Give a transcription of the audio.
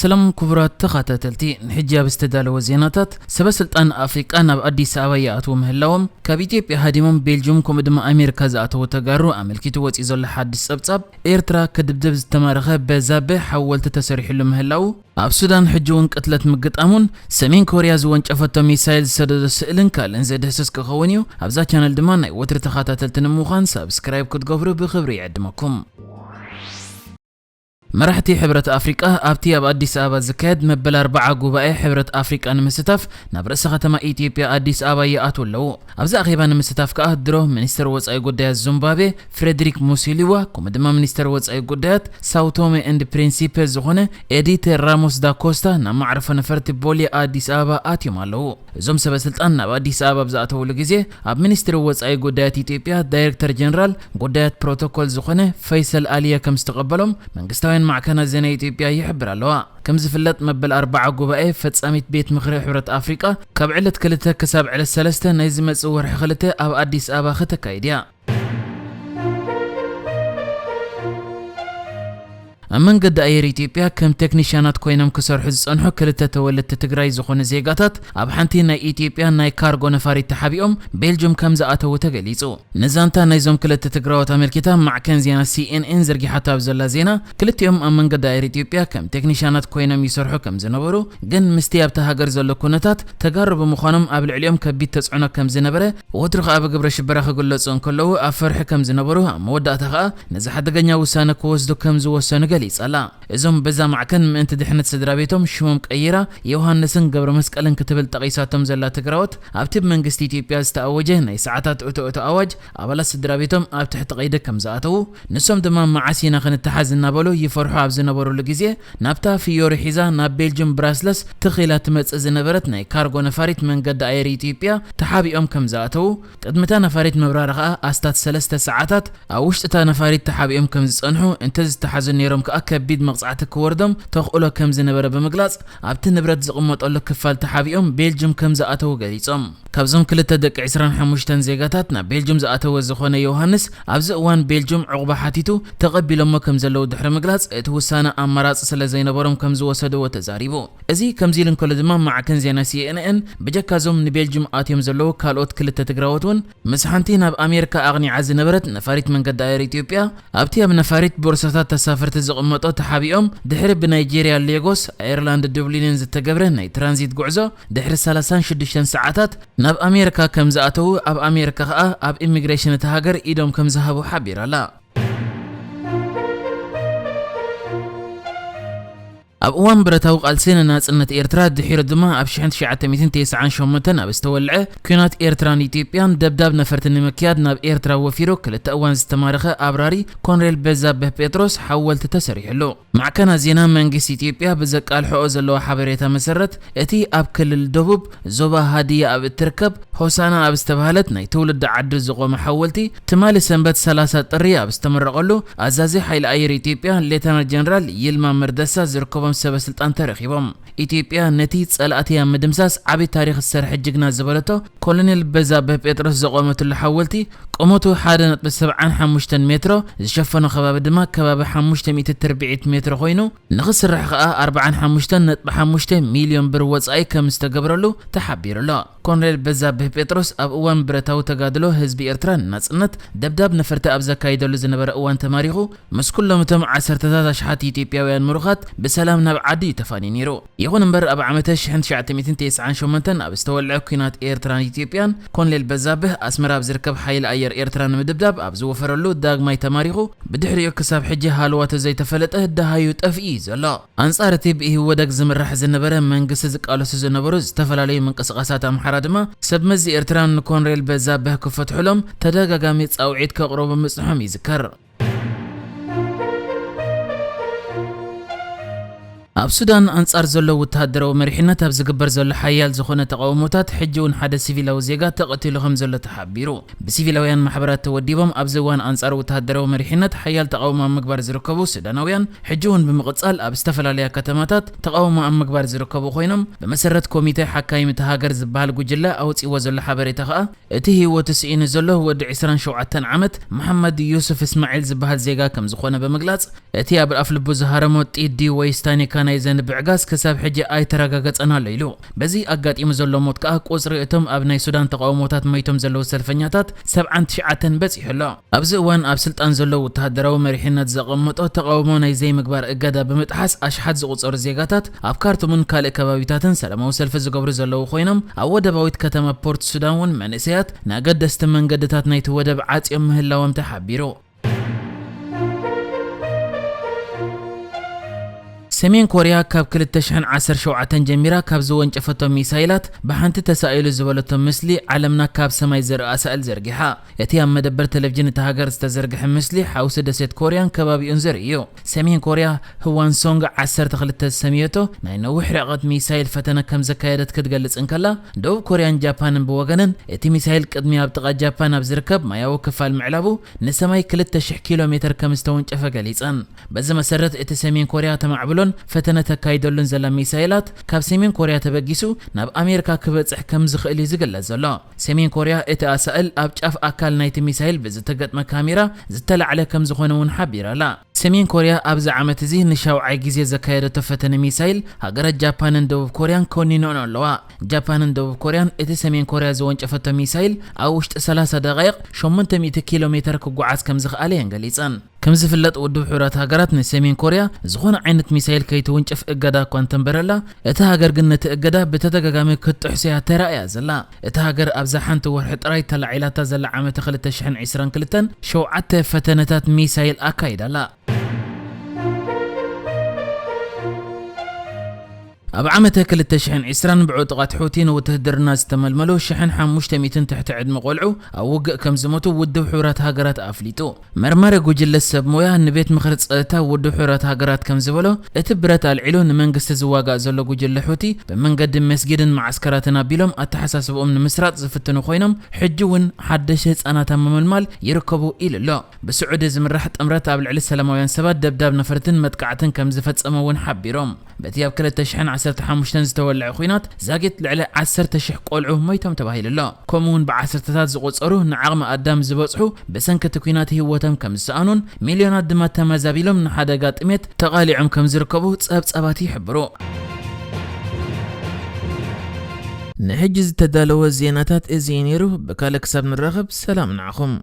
ሰላም ክቡራት ተኸታተልቲ፣ ንሕጂ ኣብ ዝተዳለወ ዜናታት፣ ሰበ ስልጣን ኣፍሪቃ ናብ ኣዲስ ኣበባ ይኣትዉ ምህላዎም፣ ካብ ኢትዮጵያ ሃዲሞም ቤልጅም ከምኡ ድማ ኣሜሪካ ዝኣተዉ ተጋሩ ኣመልኪቱ ወፂኡ ዘሎ ሓድሽ ጸብጻብ፣ ኤርትራ ክድብድብ ዝተማረኸ በዛብህ ሓወልቲ ተሰሪሕሉ ምህላዉ፣ ኣብ ሱዳን ሕጂ እውን ቅትለት ምግጣሙን ሰሜን ኮርያ ዝወንጨፈቶ ሚሳይል ዝሰደዶ ስእልን ካልእን ዘድህስስ ክኸውን እዩ። ኣብዛ ቻነል ድማ ናይ ወትሪ ተኸታተልቲ ንምዃን ሳብስክራይብ ክትገብሩ ብኽብሪ ይዕድመኩም። መራሕቲ ሕብረት ኣፍሪቃ ኣብቲ ኣብ ኣዲስ ኣበባ ዝካየድ መበል ኣርብዓ ጉባኤ ሕብረት ኣፍሪቃ ንምስታፍ ናብ ርእሰ ከተማ ኢትዮጵያ ኣዲስ ኣበባ ይኣትዉ ኣለዉ። ኣብዚ ኣኼባ ንምስታፍ ከኣ ድሮ ሚኒስትር ወጻኢ ጉዳያት ዙምባብዌ ፍሬድሪክ ሙሲሊዋ ከምኡ ድማ ሚኒስትር ወጻኢ ጉዳያት ሳውቶሜ ኤንድ ፕሪንሲፔ ዝኾነ ኤዲተ ራሞስ ዳ ኮስታ ናብ መዕረፎ ነፈርቲ ቦሌ ኣዲስ ኣበባ ኣትዮም ኣለዉ። እዞም ሰበ ስልጣን ናብ ኣዲስ ኣበባ ኣብ ዝኣተውሉ ግዜ ኣብ ሚኒስትሪ ወጻኢ ጉዳያት ኢትዮጵያ ዳይሬክተር ጀነራል ጉዳያት ፕሮቶኮል ዝኾነ ፈይሰል ኣሊየ ከም ዝተቐበሎም መንግስታውያን ማዕከናት ዜና ኢትዮጵያ ይሕብር ኣለዋ። ከም ዝፍለጥ መበል ኣርብዓ ጉባኤ ፈጻሚት ቤት ምኽሪ ሕብረት ኣፍሪቃ ካብ ዕለት ክልተ ክሳብ ዕለት ሰለስተ ናይ ዝመጽእ ወርሒ ክልተ ኣብ ኣዲስ ኣበባ ክተካይድ እያ። ኣብ መንገዲ ኣየር ኢትዮጵያ ከም ቴክኒሻናት ኮይኖም ክሰርሑ ዝጸንሑ ክልተ ተወለድቲ ትግራይ ዝኾኑ ዜጋታት ኣብ ሓንቲ ናይ ኢትዮጵያ ናይ ካርጎ ነፋሪት ተሓቢኦም ቤልጅም ከም ዝኣተዉ ተገሊጹ። ንዛንታ ናይዞም ክልተ ትግራዎት ኣመልኪታ ማዕከን ዜና ሲኤንኤን ዘርጊሓቶ ኣብ ዘላ ዜና፣ ክልቲኦም ኣብ መንገዲ ኣየር ኢትዮጵያ ከም ቴክኒሻናት ኮይኖም ይሰርሑ ከም ዝነበሩ፣ ግን ምስቲ ኣብታ ሃገር ዘሎ ኩነታት ተጋሩ ብምዃኖም ኣብ ልዕሊኦም ከቢድ ተጽዕኖ ከም ዝነበረ፣ ወትሩ ከኣ ብግብረ ሽበራ ክግለጹ እንከለዉ ኣብ ፍርሒ ከም ዝነበሩ፣ ኣብ መወዳእታ ከኣ ነዚ ሓደገኛ ውሳነ ክወስዱ ከም ዝወሰኑ ገሊጻ ኣላ። እዞም በዛ ማዕከን ምእንቲ ድሕነት ስድራ ቤቶም ሽሞም ቀይራ ዮሃንስን ገብረ መስቀልን ክትብል ጠቒሳቶም ዘላ ትግራዎት፣ ኣብቲ ብመንግስቲ ኢትዮጵያ ዝተኣወጀ ናይ ሰዓታት እቶ እቶ ኣዋጅ ኣባላት ስድራ ቤቶም ኣብ ትሕቲ ቀይዲ ከም ዝኣተዉ፣ ንሶም ድማ መዓስ ኢና ክንተሓዝ እናበሉ ይፈርሑ ኣብ ዝነበሩሉ ግዜ፣ ናብታ ፍዮሪ ሒዛ ናብ ቤልጅም ብራስለስ ትኽ ኢላ ትመጽእ ዝነበረት ናይ ካርጎ ነፋሪት መንገዲ ኣየር ኢትዮጵያ ተሓቢኦም ከም ዝኣተዉ፣ ቅድሚ እታ ነፋሪት ምብራር ከኣ ኣስታት ሰለስተ ሰዓታት ኣብ ውሽጢ እታ ነፋሪት ተሓቢኦም ከም ዝጸንሑ፣ እንተዝተሓዙ ነይሮም ከኣ ከቢድ መቕጻዕቲ ክወርዶም ተኽእሎ ከም ዝነበረ ብምግላጽ፣ ኣብቲ ንብረት ዝቕመጠሉ ክፋል ተሓቢኦም ቤልጅም ከም ዝኣተዉ ገሊጾም። ካብዞም ክልተ ደቂ ዕስራን ሓሙሽተን ዜጋታት ናብ ቤልጅም ዝኣተወ ዝኾነ ዮሃንስ፣ ኣብዚ እዋን ቤልጅም ዕቑባ ሓቲቱ ተቐቢሎሞ ከም ዘለዉ ድሕሪ ምግላጽ፣ እቲ ውሳነ ኣማራጺ ስለ ዘይነበሮም ከም ዝወሰድዎ ተዛሪቡ። እዚ ከምዚ ኢሉ እንከሎ ድማ፣ ማዕከን ዜና ሲኤንኤን ብጀካ እዞም ንቤልጅም ኣትዮም ዘለዉ ካልኦት ክልተ ትግራዎት እውን፣ ምስ ሓንቲ ናብ ኣሜሪካ ኣቕኒዓ ዝነበረት ነፋሪት መንገዲ ኣየር ኢትዮጵያ፣ ኣብቲ ኣብ ነፋሪት ቦርሳታት ተሳፈርቲ ዝቕመጦ ተሓቢኦም፣ ድሕሪ ብናይጄርያ ሌጎስ፣ ኣየርላንድ ዱብሊንን ዝተገብረ ናይ ትራንዚት ጉዕዞ፣ ድሕሪ ሰላሳን ሽዱሽተን ሰዓታት ናብ ኣሜሪካ ከም ዝኣተዉ፣ ኣብ ኣሜሪካ ከኣ ኣብ ኢሚግሬሽን እታ ሃገር ኢዶም ከም ዝሃቡ ሓቢራ ኣላ። ኣብ እዋን ብረታዊ ቃልሲ ንናጽነት ኤርትራ፣ ድሒሩ ድማ ኣብ ሽሕን ትሽዓተ ሚእትን ተስዓን ሸሞንተን ኣብ ዝተወልዐ ኲናት ኤርትራን ኢትዮጵያን፣ ደብዳብ ነፈርቲ ንምክያድ ናብ ኤርትራ ወፊሩ ክልተ እዋን ዝተማረኸ ኣብራሪ ኮንሬል በዛብህ ጴጥሮስ ሓወልቲ ተሰሪሕሉ። ማዕከናት ዜና መንግስቲ ኢትዮጵያ ብዘቃልሕኦ ዘለዋ ሓበሬታ መሰረት፣ እቲ ኣብ ክልል ደቡብ ዞባ ሃዲያ ኣብ እትርከብ ሆሳና ኣብ ዝተባህለት ናይ ትውልዲ ዓዲ ዝቖመ ሓወልቲ፣ ትማሊ ሰንበት ሰላሳ ጥሪ ኣብ ዝተመረቐሉ፣ ኣዛዚ ሓይሊ ኣየር ኢትዮጵያ ሌተናል ጀነራል ይልማ መርደሳ ዝርከቦም ሰበ ስልጣን ተረኺቦም። ኢትዮጵያ ነቲ ጸላእቲ ኣብ ምድምሳስ ዓቢ ታሪኽ ዝሰርሐ ጅግና ዝበለቶ ኮሎኔል በዛብህ ጴጥሮስ ዘቖመትሉ ሓወልቲ፣ ቁመቱ ሓደ ነጥቢ ሰብዓን ሓሙሽተን ሜትሮ፣ ዝሸፈኖ ከባቢ ድማ ከባቢ ሓሙሽተ ሚእቲ ትርብዒት ሜትሮ ኮይኑ፣ ንኽስራሕ ከኣ ኣርብዓን ሓሙሽተን ነጥቢ ሓሙሽተ ሚልዮን ብር ወጻኢ ከም ዝተገብረሉ ተሓቢሩ ኣሎ። ኮንሬል በዛብህ ጴጥሮስ ኣብ እዋን ብረታዊ ተጋድሎ ህዝቢ ኤርትራ ንናጽነት፣ ደብዳብ ነፈርቲ ኣብ ዘካይደሉ ዝነበረ እዋን ተማሪኹ፣ ምስ ኩሎም እቶም ዓሰርተታት ኣሽሓት ኢትዮጵያውያን ምሩኻት ብሰላም ናብ ዓዲ እዩ ተፋንዩ ነይሩ። ይኹን እምበር፣ ኣብ ዓመተ ሽሕን ትሽዓተ ሚእትን ተስዓን ሸሞንተን ኣብ ዝተወልዐ ኲናት ኤርትራን ኢትዮጵያን፣ ኮንሬል በዛብህ ኣስመራ ኣብ ዝርከብ ሓይሊ ኣየር ኤርትራ ንምድብዳብ ኣብ ዝወፈረሉ ዳግማይ ተማሪኹ፣ ብድሕሪኡ ክሳብ ሕጂ ሃለዋቱ ዘይተፈለጠ ደሃዩ ጠፍኡ እዩ ዘሎ። ኣንጻር እቲ ብኢህወደግ ዝምራሕ ዝነበረ መንግስቲ ዝቃለሱ ዝነበሩ ዝተፈላለዩ ምንቅስቓሳት ኣምሓራ ድማ፣ ሰብ መዚ ኤርትራ ንኮንሬል በዛብህ ክፈትሑሎም ተደጋጋሚ ጻውዒት ከቕርቡ ምጽንሖም ይዝከር። ኣብ ሱዳን ኣንጻር ዘሎ ወተሃደራዊ መሪሕነት ኣብ ዝግበር ዘሎ ሓያል ዝኾነ ተቓውሞታት፣ ሕጂ እውን ሓደ ሲቪላዊ ዜጋ ተቐቲሉ ከም ዘሎ ተሓቢሩ። ብሲቪላውያን ማሕበራት ተወዲቦም ኣብዚ እዋን ኣንጻር ወተሃደራዊ መሪሕነት ሓያል ተቓውሞ ኣብ ምግባር ዝርከቡ ሱዳናውያን፣ ሕጂ እውን ብምቕጻል ኣብ ዝተፈላለያ ከተማታት ተቓውሞ ኣብ ምግባር ዝርከቡ ኮይኖም፣ ብመሰረት ኮሚተ ሓካይም እታ ሃገር ዝበሃል ጉጅለ ኣውጺእዎ ዘሎ ሓበሬታ ከኣ፣ እቲ ህይወቱ ስኢኑ ዘሎ ወዲ ዕስራን ሸውዓተን ዓመት መሓመድ ዩሱፍ እስማዒል ዝበሃል ዜጋ ከም ዝኾነ ብምግላጽ፣ እቲ ኣብ ኣፍልቡ ዝሃረሞ ጥይት ድዩ ወይስ ታኒካ ናይ ዘንብዕ ጋዝ ክሳብ ሕጂ ኣይተረጋገጸን ኣሎ ኢሉ። በዚ ኣጋጢሙ ዘሎ ሞት ከኣ ቁጽሪ እቶም ኣብ ናይ ሱዳን ተቓውሞታት መይቶም ዘለዉ ሰልፈኛታት ሰብዓን ትሽዓተን በጺሑ ኣሎ። ኣብዚ እዋን ኣብ ስልጣን ዘሎ ወተሃደራዊ መሪሕነት ዘቐመጦ ተቓውሞ ናይ ዘይምግባር እገዳ ብምጥሓስ ኣሽሓት ዝቑጸሩ ዜጋታት ኣብ ካርቱምን ካልእ ከባቢታትን ሰላማዊ ሰልፊ ዝገብሩ ዘለዉ ኮይኖም፣ ኣብ ወደባዊት ከተማ ፖርት ሱዳን እውን መንእሰያት ንኣገደስቲ መንገድታት ናይቲ ወደብ ዓጽዮም ምህላዎም ተሓቢሩ። ሰሜን ኮርያ ካብ ክልተ ሽሕን ዓሰርተ ሸውዓተን ጀሚራ ካብ ዝወንጨፈቶም ሚሳይላት ብሓንቲ ተሳኢሉ ዝበለቶ ምስሊ ዓለምና ካብ ሰማይ ዝርእ ኣሳእል ዘርጊሓ። እቲ ኣብ መደበር ቴሌቪዥን እታ ሃገር ዝተዘርግሐ ምስሊ ሓውሲ ደሴት ኮርያን ከባቢኡን ዘርኢ እዩ። ሰሜን ኮርያ ህዋንሶንግ ዓሰርተ ክልተ ዝሰምየቶ ናይ ነዊሕ ርሕቀት ሚሳይል ፈተነ ከም ዘካየደት ክትገልጽ እንከላ፣ ደቡብ ኮርያን ጃፓንን ብወገነን እቲ ሚሳይል ቅድሚ ኣብ ጥቓ ጃፓን ኣብ ዝርከብ ማያዊ ክፋል ምዕላቡ ንሰማይ ክልተ ሽሕ ኪሎ ሜተር ከም ዝተወንጨፈ ገሊጸን። በዚ መሰረት እቲ ሰሜን ኮርያ ተማዕብሎን ፈተነ ተካይደሉን ዘላ ሚሳይላት ካብ ሰሜን ኮርያ ተበጊሱ ናብ ኣሜሪካ ክበጽሕ ከም ዝኽእል እዩ ዝግለጽ ዘሎ። ሰሜን ኮርያ እቲ ኣሳእል ኣብ ጫፍ ኣካል ናይቲ ሚሳይል ብዝተገጥመ ካሜራ ዝተላዕለ ከም ዝኾነ እውን ሓቢራ ኣላ። ሰሜን ኮርያ ኣብዚ ዓመት እዚ ንሻውዓይ ግዜ ዘካየደቶ ፈተነ ሚሳይል ሃገራት ጃፓንን ደቡብ ኮርያን ኮኒነኦ ኣለዋ። ጃፓንን ደቡብ ኮርያን እቲ ሰሜን ኮርያ ዝወንጨፈቶ ሚሳይል ኣብ ውሽጢ ሰላሳ ደቓይቕ ሸሞንተ ሚእቲ ኪሎ ሜተር ክጓዓዝ ከም ዝኽኣለ እየን ገሊጸን። ከም ዝፍለጥ ውድብ ሕቡራት ሃገራት ንሰሜን ኮርያ ዝኾነ ዓይነት ሚሳይል ከይትውንጭፍ እገዳ እኳ እንተንበረላ፣ እታ ሃገር ግን ነቲ እገዳ ብተደጋጋሚ ክትጥሕሶ እያ ተራእያ ዘላ። እታ ሃገር ኣብዛ ሓንቲ ወርሒ ጥራይ ተላዒላታ ዘላ ዓመተ ክልተ ሽሕን ዕስራን ክልተን ሸውዓተ ፈተነታት ሚሳይል ኣካይዳ ኣላ። ኣብ ዓመተ ክልተ ሽሕን ዕስራን ብዕጡቓት ሑቲ ንውትህድርና ዝተመልመሉ ሽሕን ሓሙሽተ ሚእትን ትሕቲ ዕድመ ቆልዑ ኣብ ውግእ ከም ዝሞቱ ውድብ ሕቡራት ሃገራት ኣፍሊጡ። መርማሪ ጉጅለ ሰብ ሞያ ንቤት ምኽሪ ጸጥታ ውድብ ሕቡራት ሃገራት ከም ዝበሎ፣ እቲ ብረት ኣልዒሉ ንመንግስቲ ዝዋጋእ ዘሎ ጉጅለ ሑቲ ብመንገዲ መስጊድን መዓስከራትን ኣቢሎም ኣተሓሳስብኦም ንምስራጽ ዝፍትኑ ኮይኖም፣ ሕጂ እውን ሓደሽቲ ህጻናት ኣብ ምምልማል ይርከቡ ኢሉ ኣሎ። ብስዑዲ ዝምራሕ ጥምረት ኣብ ልዕሊ ሰላማውያን ሰባት ደብዳብ ነፈርትን መጥቃዕትን ከም ዝፈጸመ እውን ሓቢሮም። በቲ ኣብ ክልተ ሽሕን ዓሰርተ ሓሙሽተን ዝተወልዐ ኲናት ዛጊት ልዕሊ ዓሰርተ ሽሕ ቆልዑ ሞይቶም ተባሂሉ ኣሎ። ከምኡ እውን ብዓሰርተታት ዝቑጸሩ ንዓቕሚ ኣዳም ዝበጽሑ ብሰንኪ እቲ ኲናት ህይወቶም ከም ዝሰኣኑን ሚልዮናት ድማ ተመዛቢሎም ንሓደጋ ጥሜት ተቓሊዖም ከም ዝርከቡ ጸብጻባት ይሕብሩ። ንሕጂ ዝተዳለወ ዜናታት እዚ እዩ ነይሩ። ብካልእ ክሳብ ንራኸብ ሰላም ንዓኹም።